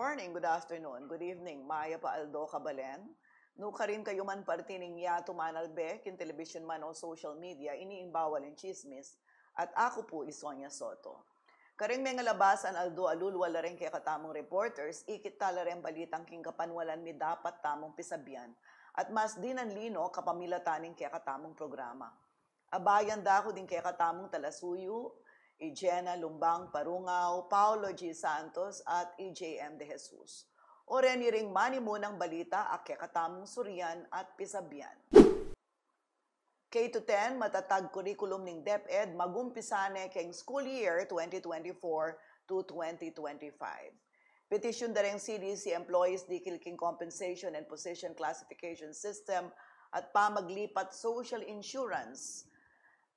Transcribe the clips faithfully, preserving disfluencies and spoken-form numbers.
morning, good afternoon, good evening, mayap a aldo, kabalen. Nukarin kayu man parti ning yatu manalbe king television man o social media, ini ing bawal ing tsismis, at aku pu i Sonia Soto. Kareng mengalabasan aldo a lulwal la reng kekatamung reporters, ikit ta la reng balitang king kapanwalan mi dapat tamung pisabian, at mas dinan lino kapamilatan ning kekatamung programa. Abayan da ku ding kekatamung talasuyu, i Jenna Lumbang Parungaw, Paulo G Santos, at i J M De Jesus. O reni ring manimunang balita a kekatamung surian at pisabian. K to ten, matatag kurikulum ning DepEd, magumpisa ne keng school year twenty twenty-four to twenty twenty-five. Petisyun da reng C D C employees dikil king compensation and position classification system at pamaglipat social insurance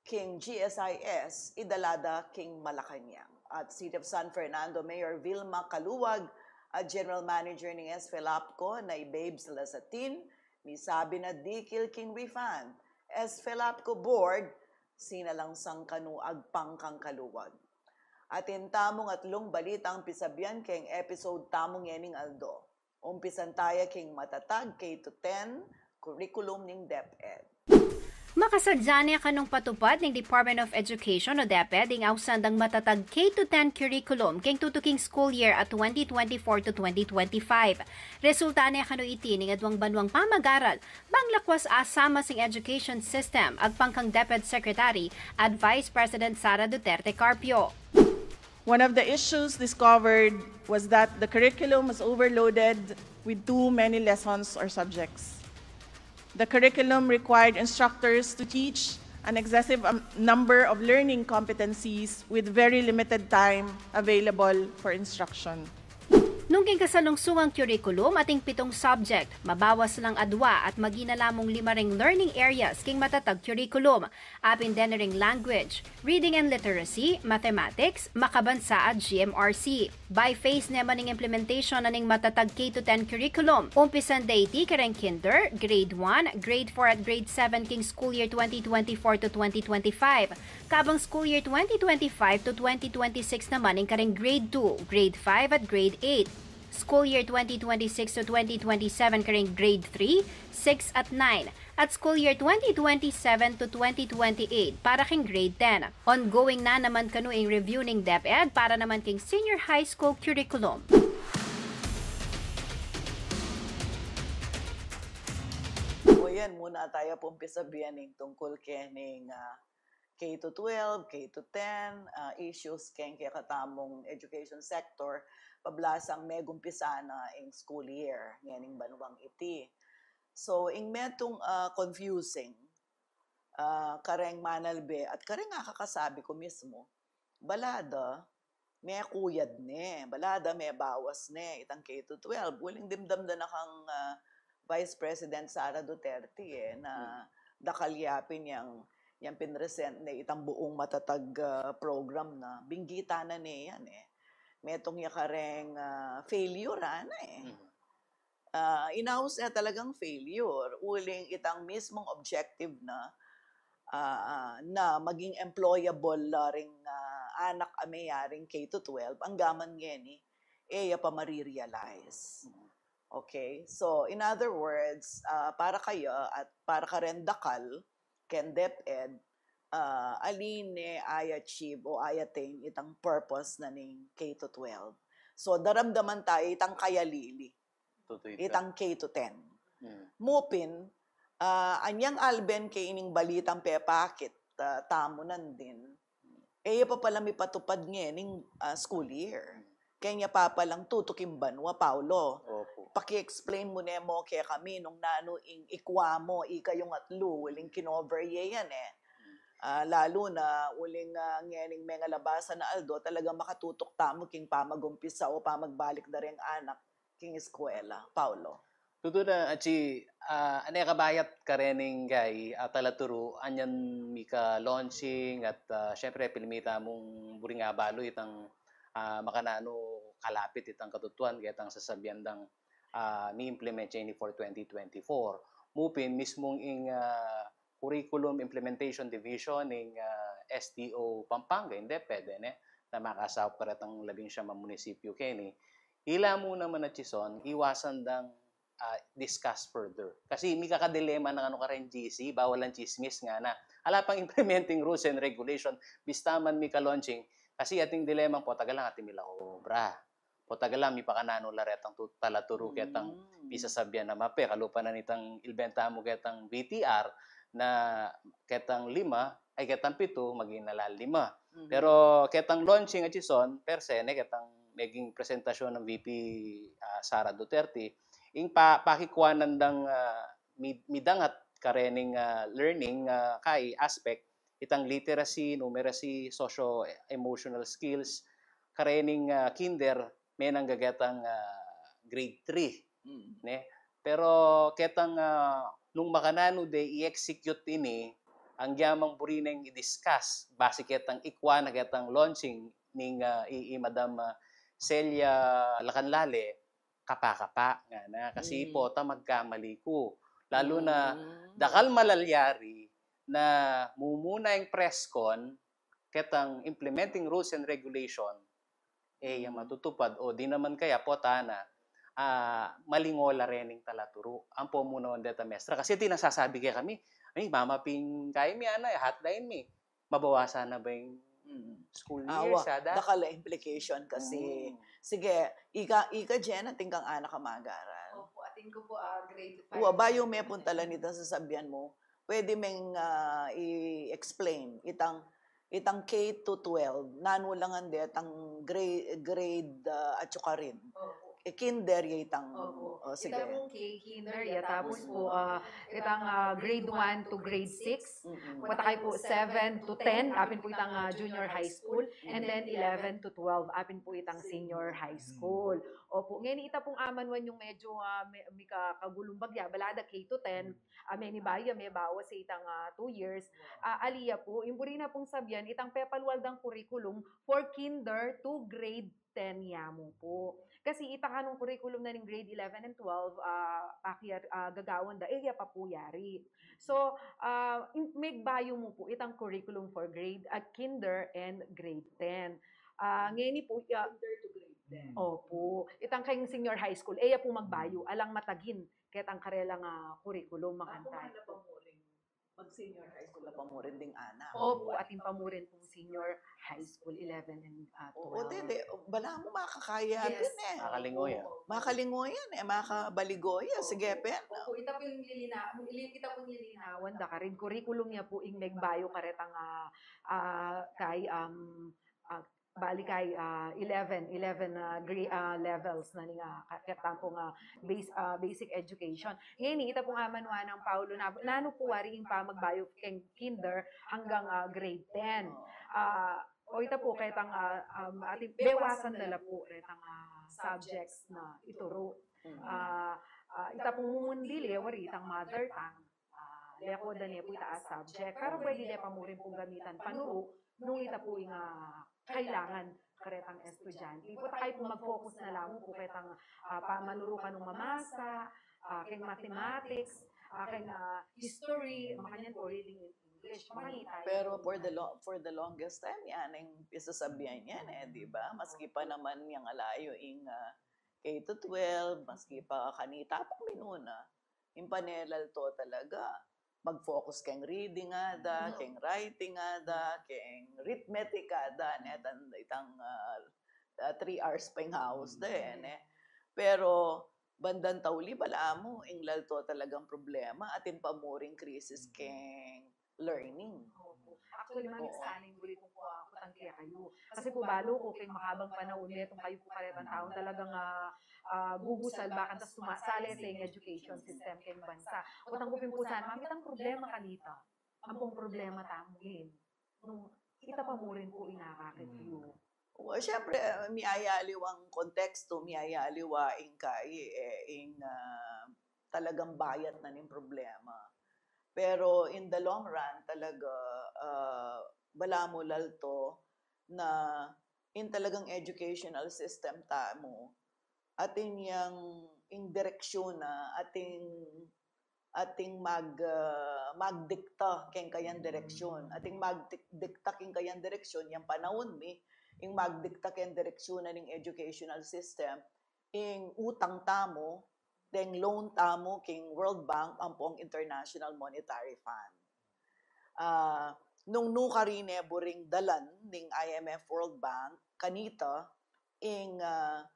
king G S I S, idala da king Malacañang. At City of San Fernando Mayor Vilma Caluag at General Manager ning S F L A P co na i Babes Lasatin, misabi na dikil king refund, S F L A P co Board, sinalang sang kanu agpang kang Caluag. Atin tamung atlung balitang pisabian keng episode tamu ngening aldo. Umpisan taya king matatag K to ten curriculum ning DepEd. Makasadya ne kanung patupad ning Department of Education o DepEd ing ausan dang matatag K to ten curriculum keng tutuking school year a twenty twenty-four to twenty twenty-five. Resulta ne kanu iti ning aduang banuang pamagaral bang lakwas asamas ing education system, agpang kang DepEd Secretary at Vice President Sara Duterte Carpio. One of the issues discovered was that the curriculum was overloaded with too many lessons or subjects. The curriculum required instructors to teach an excessive, um, number of learning competencies with very limited time available for instruction. Nung king kasalungsungang curriculum, ating pitung subject, mabawas lang adwa at maging na lamang lima ring learning areas king matatag curriculum. Apin deni ring language, reading and literacy, mathematics, makabansa at G M R C. By phase ne man ing implementation na ning matatag K to ten curriculum. Umpisan da iti kareng kinder, grade one, grade four at grade seven king school year twenty twenty-four to twenty twenty-five. Kabang school year twenty twenty-five to twenty twenty-six naman ing kareng grade two, grade five at grade eight. School year twenty twenty-six to twenty twenty-seven kareng grade three, six at nine. At school year twenty twenty-seven to twenty twenty-eight para king grade ten. Ongoing na naman kanu ing review ning DepEd para naman king senior high school curriculum. O yan, muna taya pung pisabian ing tungkul kening, ah, K to twelve, K to ten, ah, issues keng kekatamung education sector, pablasang megumpisa na ing school year ngening banuang iti. So, ing metung, ah, confusing, ah, kareng manalbe at kareng akakasabi ku mismu, bala da mekuyad ne, bala da mebawas ne itang K to twelve. Uling dimdam da na kang, ah, Vice President Sara Duterte, eh, na dakal ya pin yang, yang pinresent ne itang buung matatag, ah, program na binggitan na ne yan, eh. Metung ya kareng, ah, failure na, eh. Ah, inaus ne talagang failure. Uling itang mismung objective na, ah, ah, na maging employable la ring, ah, anak a meyaring K to twelve, anggaman ngeni, e ya pa marirealize. Okay? So, in other words, ah, para kaya at para karen dakal, ken DepEd, ah, ali ne i-achieve o i-attain itang purpose na ning K to twelve. So, daramdaman taya itang kayalili itang K to ten. Mu pin, ah, anyang alben ke ining balitang pepakit, ah, tamu nandin, e ya pa pala mipatupad ngening, ah, school year. Keng ya pa palang tutuking banua, Paulo. Paki-explain mu ne mu kekami nung nanu ing ikwa mu, ika yung atlu, uling kinover ye yan, eh. Ah, lalu na uling, ah, ngening mengalabasan a aldo, talagang makatutuk tamu king pamagumpisa o pamagbalik da reng anak king eskwela, Paulo. Tutu na, atsi, ah, ane kabayat karening gai, ah, talaturu, anyan mika-launching at, ah, syempre, pilmi tamung buring abalu itang, ah, makananu kalapit itang katutuan, ketang sasabian dang, ah, mi-implement ya ini for twenty twenty-four. Mu pin mismung ing, ah, Curriculum Implementation Division ning, ah, S D O Pampanga, ing DepEd, e ne, na makasaup karetang labing siyam a munisipyu keni, Ila mu naman, atyu son, iwasan dang, ah, discuss further. Kasi mikakadilema na kanu kareng G C, bawal ang tsismis ngana. Ala pang implementing rules and regulation, bista man mika-launching. Kasi ating dilemang potang alang atin mi la obra. Potang alang mipakananu la retang tu-, talaturu ketang pisasabian na mape, kalupa na nitang ilbenta mu ketang V T R na ketang lima, ay, ketang pitu, maging na la lima. Pero ketang launching, atyu son, per se, ne, ketang meging presentasyun nang V P, ah, Sara Duterte, ing pa-, pakikuanan dang, ah, mid-, midangat karening, ah, learning, ah, kai aspect, itang literacy, numeracy, socio-emotional skills, karening, ah, kinder, menang ga ketang, ah, grade three, ne? Pero ketang, ah, nung makananu de i-execute ini, agyang buri neng i-discuss, basi ketang ikua na ketang launching ning, ah, i, i Madam, ah, Celia Lacanlale, kapa-kapa ngana. Kasi potang magkamali ku. Lalu na, dakal malalyari na mumuna ing press con, ketang implementing rules and regulation, e ya matutupad, o di naman kaya, potang, ah, malingo la rening talaturu. Ampo mu naman deta, mestra, kasi atin nasasabi kekami, ay, mama, pin kai mi, ana, hotline mi. Mabawasan na ba ing school year, awa, sada? Dakal a implication kasi. Sige, ika, ika, Jen, atin kang anak a mag-aral. Opo, atin ku pu, ah, grade five. Wa, bayu me puntalan itang sasabian mu, pwede meng, ah, i-explain itang, itang K to twelve, nanu la ngan detang grade, grade, ah, atyu karin. Opo. E, kinder ya itang, o, sige. Ita pung K, kinder ya, tapos pu, ah, itang, ah, grade one to grade six. Patakay pu seven to ten, apin pu itang, ah, junior high school. And then eleven to twelve, apin pu itang senior high school. Opo, ngeni ita pung amanuan yung medyo, ah, me-, mika-, kagulung bagya, balada K to ten, ah, meni bayu ya, mebawas ya itang, ah, two years. Ah, ali ya pu, ing buri na pung sabian, itang pepalual dang curriculum for kinder to grade ten ya mu pu. Kasi ita kanung curriculum na ning grade eleven and twelve, ah, aki-, ah, gagawan da, e ya pa pu yari. So, ah, in-, megbayu mu pu itang curriculum for grade, ah, kinder and grade ten. Ah, ngeni pu, ah, kinder to grade ten. Opo. Itang keng senior high school, e ya pu magbayu, alang matagin ketang karelang, ah, curriculum, makanta. Mag-senior high school la pa mu rin ding anak. Opo, atin pa mu rin pung senior high school, eleven and, ah, twelve. Oo, dede, balamu makakaya din e. Makalingo ya. Makalingo yan e, makabaligo ya. Sige, pen. Opo, ita pu ing lilina-, ita pu ing lilinawan da karin, curriculum ya pu ing megbayu karetang, ah, ah, kai, um, ah, balik kay, ah, eleven, eleven, ah, gra-, ah, levels na ning, ah, ka-, ketang pung, ah, bas-, ah, basic education. Ngeni, ita pung amanuan nang Paolo, na, nanu pu wari ing pamagbayu keng kinder anggang, ah, grade ten. Ah, o ita pu ketang, ah, um, atin, bewasan da la pu retang, ah, subjects na ituru. Ah, ah, ita pung mumundili, wari itang mother tongue. Ah, leko da ne pu ita a subject. Pero pwede de pa mu rin pung gamitan panuru nung ita pu ing, ah, kailangan karetang estudyante. Potang kaya pu mag-focus na la mu pu ketang, ah, pamanuru kanung mamasa, ah, keng mathematics, ah, keng, ah, history, makanyan pu reading in English. Makanita. Pero for the lo-, for the longest time, yan ing pisasabian yan e, di ba? Maski pa naman yang ala yu ing, ah, K to twelve, maski pa kanita pa minuna, ing pane lalto talaga, mag-focus keng reading ada, keng writing ada, keng arithmetic ada, netan itang, ah, ah, three hours pa ing haus da e, ne? Pero bandang tauli, balamu, ing lalto talagang problema, atin pa mu ring krisis keng learning. Opo. Actually, ma'am, isa sana ing buri kung, ah, kutang kekayu. Kasi pu balu ku keng makabang panaun, metung kayu pu karetang taung talagang, ah, ah, gugusal, bakanta sumasali sa ing education system keng bansa. Kutang ku pin pu sana, ma'am, itang problema kanita, ampong problema tamu ngeni, nung ita pa mu rin pu ing akakit yu. Well, syempre, ah, miyayaliwang konteksto, miyayaliwa ing kai, e, ing, ah, talagang bayat na ning problema. Pero in the long run, talaga, ah, balamu lalto na in talagang educational system tamu, atin yang ing direksyon na, atin, atin mag-, ah, magdikta keng kayang direksyon. Atin magdik-, dikta keng kayang direksyon, yang panaun mi, ing magdikta keng direksyon na ning educational system, ing utang tamu, deng loan tamu king World Bank ampong International Monetary Fund. Ah, nung nukarin ne buring dalan ning I M F, World Bank, kanita, ing, ah,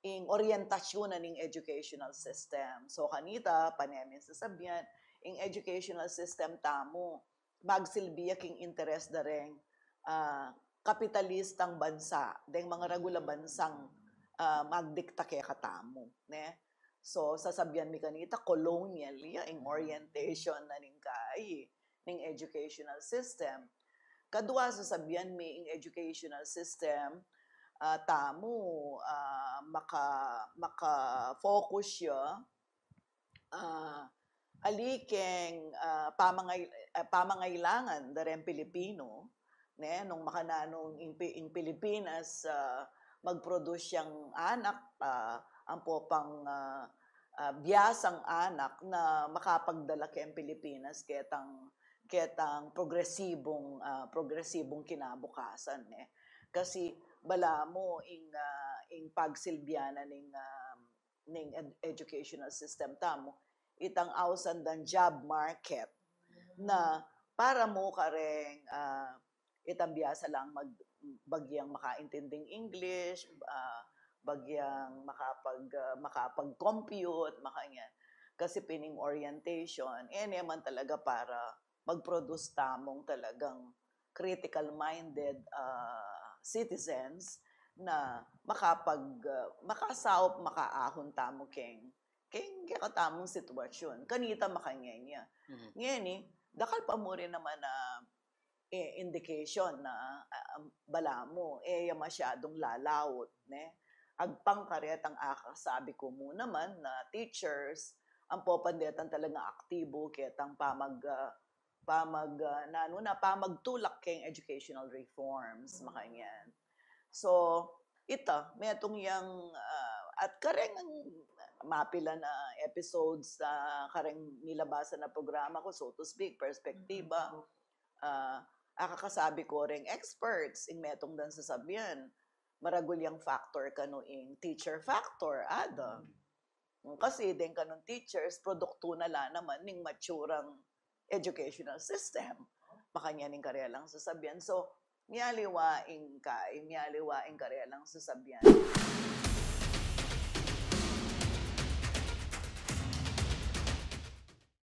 ing orientasyun na ning educational system. So, kanita, panemin sasabian, ing educational system tamu, magsilbi ya king interes da reng, ah, kapitalistang bansa, deng mangaragul a bansang, ah, magdikta kekatamu, ne? So, sasabian mi kanita, colonial ya ing orientation na ning kai, ning educational system. Kadua, sasabian mi ing educational system, ah, tamu, ah, maka-, maka-focus ya, ah, ali keng, ah, pamangay-, ah, pamangailangan da reng Pilipinu, ne, nung makananu ing Pi-, ing Pilipinas, ah, mag-produce yang anak, ah, ampo pang, ah, ah, biasang anak na makapagdala keng Pilipinas ketang, ketang progresibung, ah, progresibung kinabukasan, ne. Kasi balamu ing, ah, ing pagsilbian na ning, ah, ning ed-, educational system tamu, itang ausan dang job market na para mu kareng, ah, itang biasa lang mag-, bagyang makaintinding English, ah, bagyang makapag-, ah, makapag-compute, makanyan. Kasi pin ing orientation, e ne man talaga para mag-produce tamung talagang critical-minded, ah, citizens na makapag-, ah, makasaup, makaahon tamu keng, keng kekatamung sitwasyun. Kanita makanyan ya. Mhm. Ngeni, dakal pa mu rin naman a, eh, indication na, ah, balamu, e ya masyadung lalaut, ne? Agpang karetang akasabi ku mu naman na teachers, ampo pa detang talagang aktibu ketang pamag-, ah, pamag-, ah, nanu na, pamagtulak keng educational reforms, makanyan. So, ita, metung yang, ah, at kareng mapilan a episodes, ah, kareng milabasan a programa ku, so to speak, Perspektiba, ah, akakasabi ku reng experts, ing metung dang sasabian, maragul yang factor kanu ing teacher factor, ada. Kasi deng kanung teachers, produktu na la naman ning maturang educational system. Makanyan ing karelang sasabian. So, mialiwa ing ka-, mialiwa ing karelang sasabian.